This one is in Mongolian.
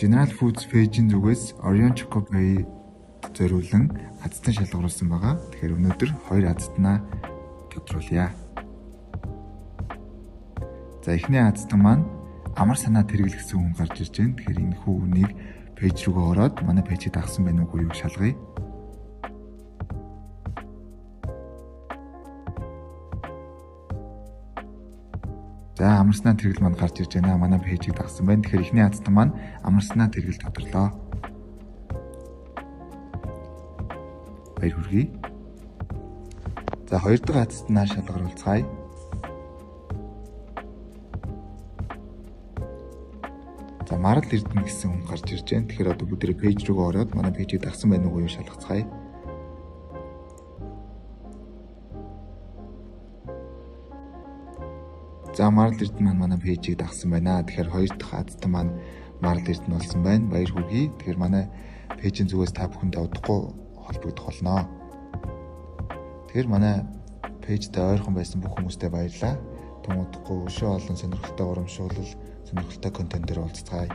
General Foods page-ийн зүгээс Orion Choco Pie зориулан азтан шалгаруулсан байгаа. Тэгэхээр өнөөдөр хоёр азтнаа тодруулъя. За, эхний азтан маань амар санаа тэргэл гэсэн хүн гарч ирж байна. Тэгэхээр энэ хүнийг page рүүгээ ороод манай page-ийг дагсан байна уугүй юу шалгая. За, амарснаа тэргэл маань гарч ирж байна. Манай page-ийг дагсан байна. Тэгэхээр эхний азтан маань амарснаа тэргэл тодорлоо. Баяр хүргэе. За, хоёр дахь азтнаа шалгаруулцгаая. За, Марал Эрдэнэ гэсэн хүн гарч ирж байна. Тэгэхээр одоо бүгдээ page рүүгээ ороод манай page-ийг дагсан байна уугүй юу шалгацгаая. За, Марал Эрдэнэ маань манай page-ийг дагсан байна. Тэгэхээр хоёр дахь азтан маань Марал Эрдэнэ болсон байна. Баяр хүргэе. Тэгэхээр манай page-ийн зүгээс та бүхэндээ удахгүй холбогдох болно. Тэгэхээр манай page-тэй ойрхон байсан бүх хүмүүстээ баярлалаа. Тун удахгүй өшөө олон сонирхолтой урамшуулал, сонирхолтой контентоор уулзцгаая.